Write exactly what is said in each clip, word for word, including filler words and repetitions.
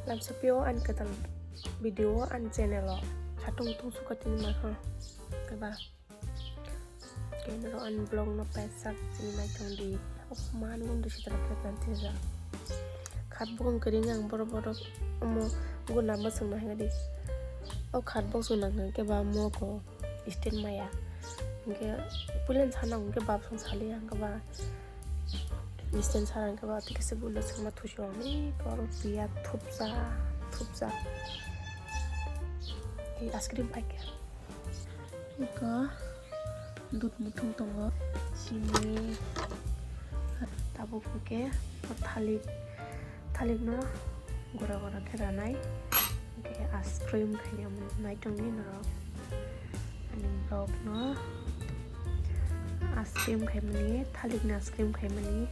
Lamsapio ani kwtal video ani channel o satung tungsukha tini makha keba. Khe norok ani vlog no paisa chini naithok di. O mani undi sitra khe tang tisa. Khat bokong kwrwng ang borok borok omo guna bwswk nang di. O khat bokong nang khe ba mo ko stand maya. Hwnkhe puilan sana hwnkhe bap song sali ang khe ba. Stand sana hwnkhe ba tei kisa guna swngma thusi ang ni borok piya thupsa thupsa. Ice cream paikha. Iko dud muthung tongo, sini tabuk hwnkhe thalik, thalikno gora gora khe ranai, hwnkhe ice cream khainai naitongni norok. Ani borokno ice cream khaimani, thalikni ice cream khaimani.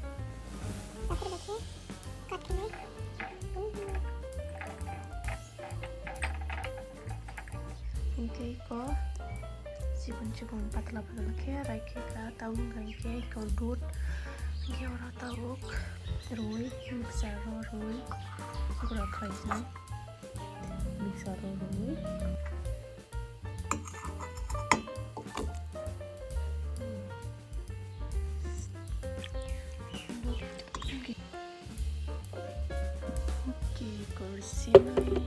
Hingke iko chikon chikon patla patla khe rai khe ka tabuk hingke iko dud hingke oro tabuk rwi mixer o rwi gura khlai sinai mixer o rwi. Oke, kursi mai.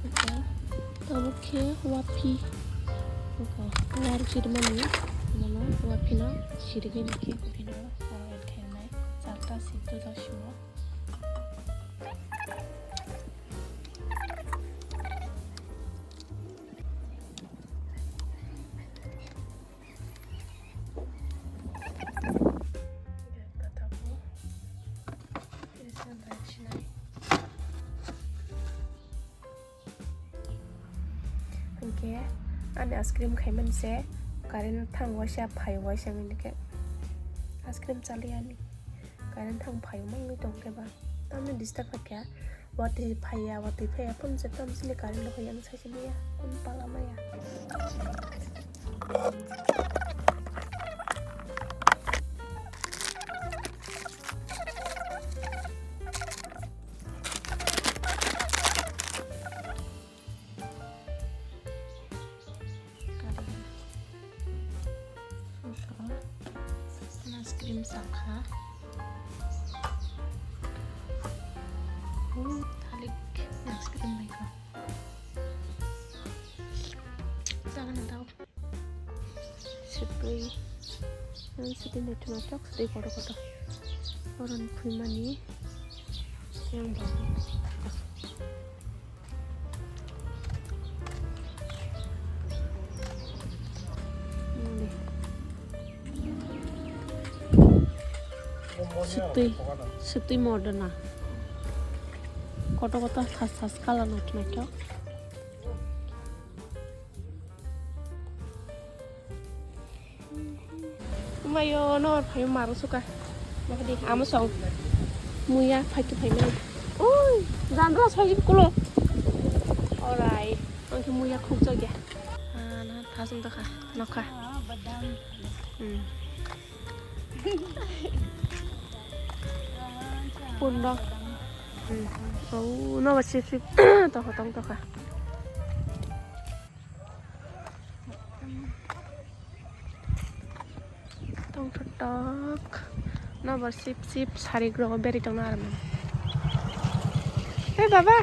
Oke, tabuk khe wapi. Oke, war chirmani, mano wapi no sirigini khe bino oro khenai charta sibdo jasimo. Hingke ani ice cream khaimani se current thang waisa phai waisa hingke ice cream chali ani current thang phai mangwi tongkhe ba tamni disturb kha. Watwi phaiya, watwi phaiya, phone se tam sini current rok yang sai sini ya, phone pala maya. Ice cream sakha. Thalik ice cream naikha. Jangan tahu. Sitwi. Sitwi naithok naithok, sitwi kotor kotor. Oron phuimani. Yang babu. Sitwi, sitwi modern na. Kotor kotor sas sas color naithok naithok. Mayo nor phayo maro suka. Makadi amo song. Muya phaki phaimani. Oi, jandra soi kulo. Orai, ang khe muya khuk jagya. Ah, na thasung dakha, nokha. Hmm. Pundo. Hmm. Oh, no ba sip sip. Tokha tong tokha. Tongthok tok. Nobar sip sip sarik rogo beri tongna arman. Hey baba.